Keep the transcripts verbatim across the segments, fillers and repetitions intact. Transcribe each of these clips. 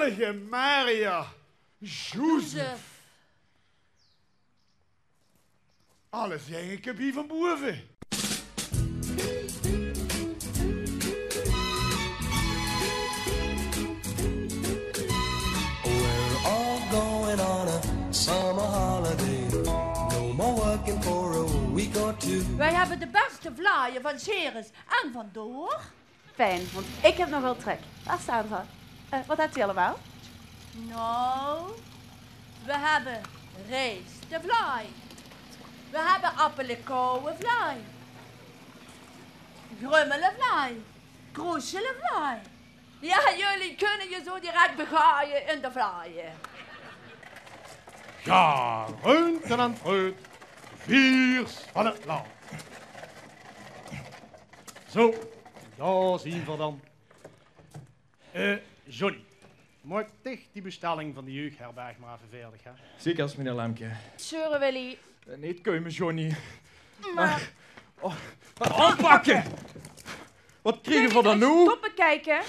Heilige Maria, Jozef. Alles jengeke bie van boeve. We're all going on a summer holiday. No more working for a week or two. Wij hebben de beste vlaaien van Ceres en van Door. Fijn, want ik heb nogal trek. Waar staan ze? Eh, wat hebt u allemaal? Nou, we hebben rijstevlaai. We hebben appelekauwevlaai. Grummelevlaai. Kroeselevlaai. Ja, jullie kunnen je zo direct begaaien in de vlaaien. Ja, rund en aan het fruit. Viers van het land. Zo, daar zien we dan. Eh, Johnny, maak dich die bestelling van de jeugdherberg maar even veerdig, hè? Zeker, meneer Lemke. Zeuren, Willy. Eh, neet keume, Johnny. Maar... Oh, wat aanpakken! Wat kriege we dan noe? Stomme kijken.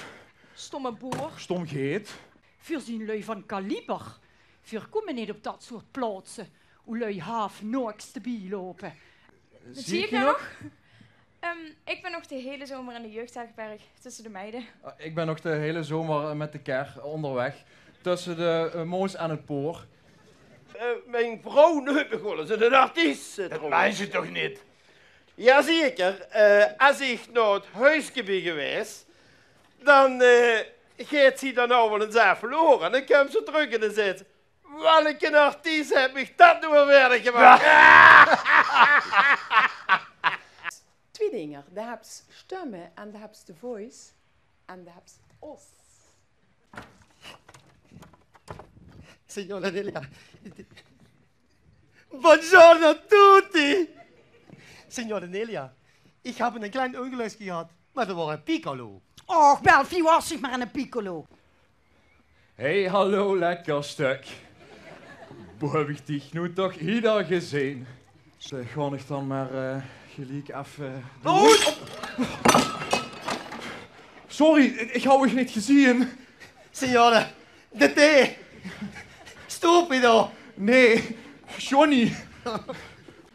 Stomme boer. Stom geet. Veur zien lui van kaliber. Veur kómme neet op dat soort plaotse. Oe lui haaf noaks te bilope. Zie ik je nog? Ehm, ik ben nog de hele zomer in de jeugdherberg tussen de meiden. Ah, ik ben nog de hele zomer, eh, met de ker onderweg tussen de, eh, Moos en het Poor. Eh, mijn vrouw neut mich waal ins eine artiest, eh, trouwens. Dat meins se toch neet? Jazeker. Eh, as ich nao 't huiske bin gewaes, dan, eh, geit zie dan noe waal ins effe loere. En dan kump ze trök en dan zaet ze: "Welke artiest haet mich dat noe weer waerdig gemaak?" Twie dinger. De höbs stumme en de höbs de voice en de höbs os. Signora Delia. Buongiorno a tutti! Signora Delia, ich habe ein klein Unglück gehabt, maar dat waor ein piccolo. Och, Belfie, waas dich maar eine piccolo. Hey, hallo, lekker stuk. Boe höb ich dich noe toch hieder gezeen? Zeg, gaon ich dan maar, eh, geliek effe... Oei! Sorry, ich, ich haw dich neet gezeen. Signore, de thee. Stupido. Nee, Johnny.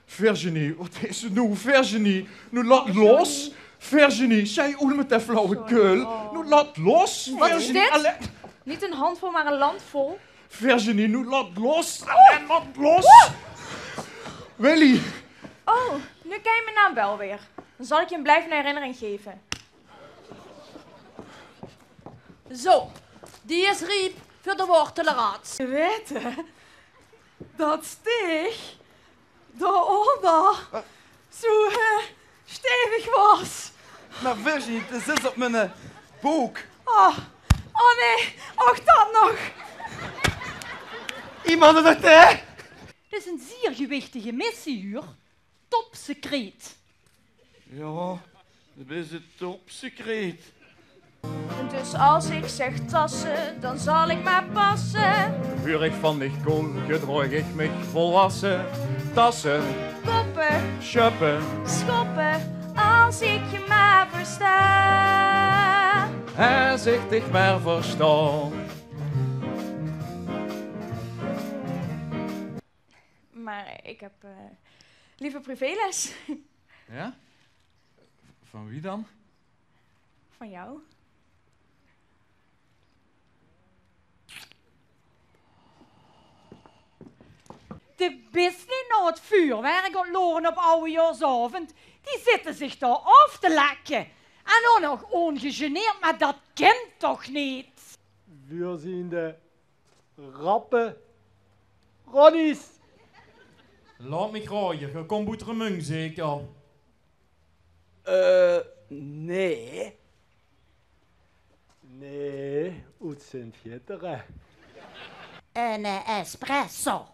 Virginie, wat is het noe? Virginie, noe laot los. Virginie, zij oet met de flauwekul. Noe laot los. Wat is dit? Niet een handvol, maar een landvol. Virginie, noe laot los. Alain, laot los. Willy. Oh, nu ken je mijn naam wel weer. Dan zal ik je een blijvende herinnering geven. Zo, die is riep veur de worteleraad. Wete dat steeg daoonder zo, eh, stevig waas. Maar Virginie, dat zit op mijn, eh, boek. Oh, oh nee, och dat nog. Iemand nog thee? Dit is een zeer gewichtige missie, huur. Topsecreet. Ja, dat is het topsecreet. Dus als ik zeg tassen, dan zal ik maar passen. Huur ich van dich koel, gedroog ich mich volwasse. Tasse. Koppe. Sjöppe. Schoppe. Als ik je maar versta. As ich dich mer verstaon. Maar ik heb, eh, liever privéles. Ja? Van wie dan? Van jou. De bis neet nao 't vuurwerk aan 't lore op awwejaorsaovend. Die zitte zich dao aof te lekke. En dan nog ongegeneerd, maar dat kint toch neet? Vuur zien de rappe Ronnies. Laot mich raoje, geer kómp oet Remunj zeker? Eh, nee. Nee, oet Sint-Gittere. Eine, eh, espresso.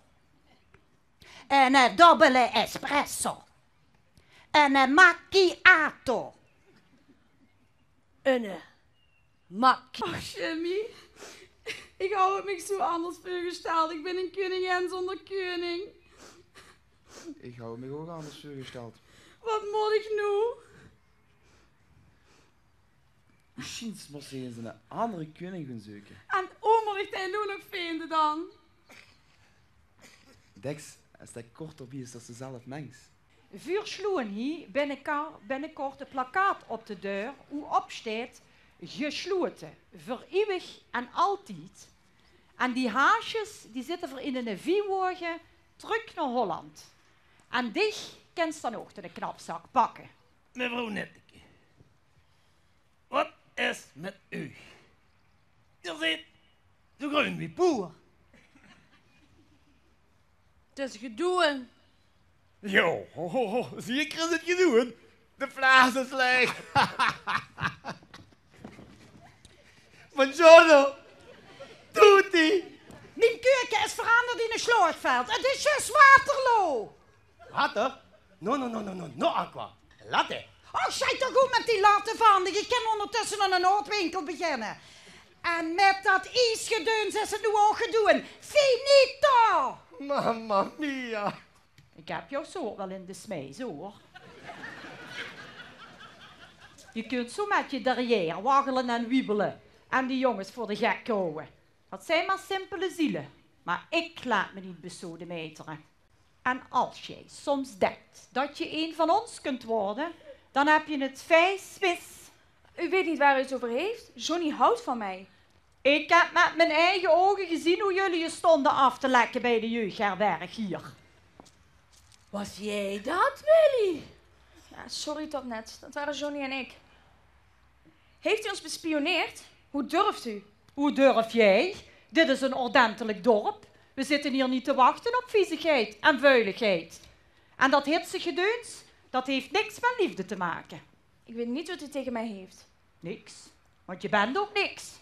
Eine, eh, dobbele espresso. Eine, eh, macchiato. Eine, eh, Mak. Ach, Jimmy. Ik hou het mich zo anders veurgesteld. Ik bin een keuningin zonder keuning. Ich hou mich ouch anders veurgesteld. Wat mót ich noe? Mesjiens mós se ins eine andere keuning gaon zeuke. En oma Wat ich dae noe nog vinde dan? Dèks, es det korter bie is es se zelf mengs. Vuur sjloeën hie binneka-, binnekort e plakkaat op de deur, oe op sjteit: gesloten, veur iewig en altied. En die haasjes, die zitte veur in eine viewoage trök nao Holland. En dich kins dan ouch in de knapzak pakke. Mevrouw Netteke, wat is mit uch? Geer zeet zo greun wie poer. 't Is gedoe. Jo, zeker is 't gedoe. De flaas is laeg. Buongiorno. Tutti. Mien keuke is veranderd in ein sjlaagveld. 't Is zjus Waterloo. Water? No, no, no, no, no, no acqua. Latte. Och, sjei toch oet mit die latte van dich. Ich kin óngertösse aan ein noodwinkel beginne. En mit det iesgedeuns is 't noe ouch gedoe. Finito! Mamma mia. Ich höb dich zo waal in de smeis, huur. Doe kins zo mit dich derhaer waggele en wiebele en die jónges veur de gek hawwe. Det zeen mer simpele ziele, mer ich laot mich neet besodemietere. En es geer soms dinkt det geer ein van ós kint waere, dan höb geer 't fies mis. U weet niet waar u het over heeft. Johnny houdt van mij. Ich höb mit mien eige ouge gezeen wie geer uch stóngt aaf te lekke bie de jeugdherberg hie. Was jij dat, Willy? Ja, sorry, tot net. Dat waren Johnny en ik. Heeft u ons bespioneerd? Hoe durft u? Hoe durf geer? Dit is ein ordentelik dörp. Veer zitte hie neet te wachte op viezigheid en vuiligheid. En det hitsig gedeuns, det haet niks mit leefde te make. Ik weet niet wat u tegen mij heeft. Niks. Want geer bent ouch niks.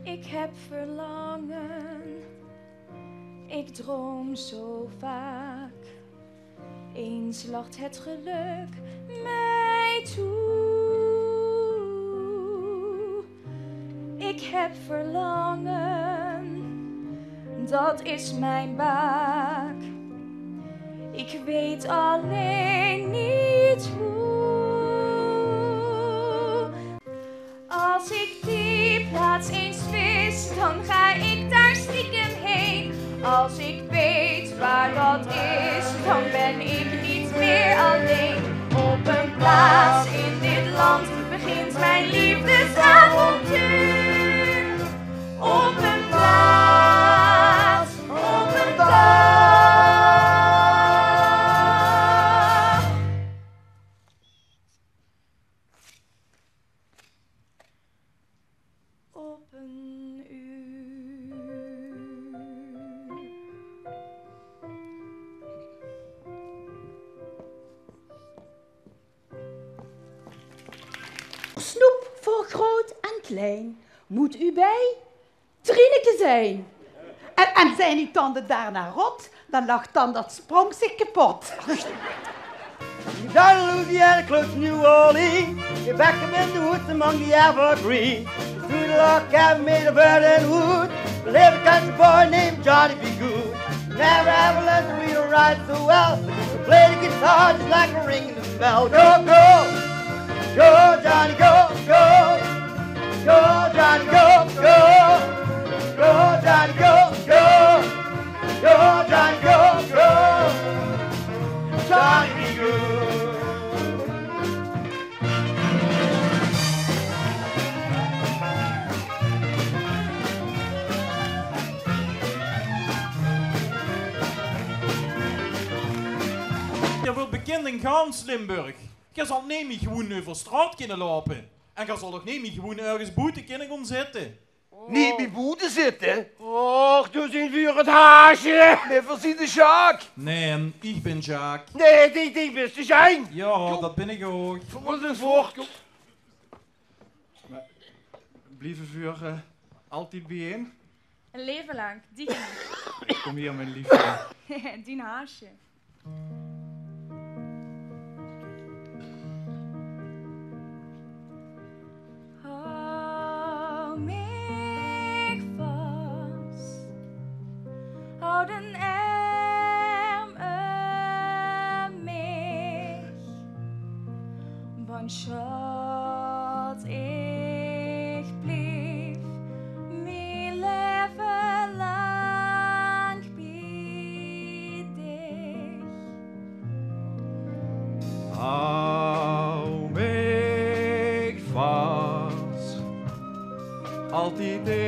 Ik heb verlangen, ik droom zo vaak. Eens lacht het geluk mij toe. Ik heb verlangen, dat is mijn baak. Ik weet alleen niet hoe. Als ik die plaats eens wist, dan ga ik daar stiekem heen. Als ik weet waar dat is, dan ben ik niet meer alleen. Op een plaats in dit land begint mijn liefdesavontuur. Op een plaats, op een plaats. Op een uur. Snoep voor groot en klein moet u bij Trineke zijn. En, en zijn uw tanden daarna rot, dan lacht dan dat spronk zich kapot. Down in Louisiana, close to New Orleans. You're back up in the woods among the evergreens. Through the log cabin made of earth and wood, live a country boy named Johnny B. Good. Never ever learned to read or write so well, but he could play the guitar just like a ring in the bell. Go, go, go, Johnny, go, go. Go, Johnny, go, go. Go, Johnny, go, go. Go, Johnny, go, go. Johnny be good. Geer waert bekind in gans Limburg. Geer zalt neet mie gewoen euver straot kinne loupe. En geer zalt ouch neet mie gewoen örges boete kinne gaon zitte. Neet mie boete zitte? Och, doe zeen vuur 't haasje. Nae, veer zeen de Sjaak. Nae, ich bin Sjaak. Nae, ich dink, ich bin de Sjeng. Jao, det bin ich ouch. Veer mótte ins veur. Blieve vuur, eh, altied biejein? Ein laeve laank, die. Kóm hie, mien leefde. Dien haasje. Hou mich vas, hou den erm um mich, want sjat, ich Hou mich vas, altied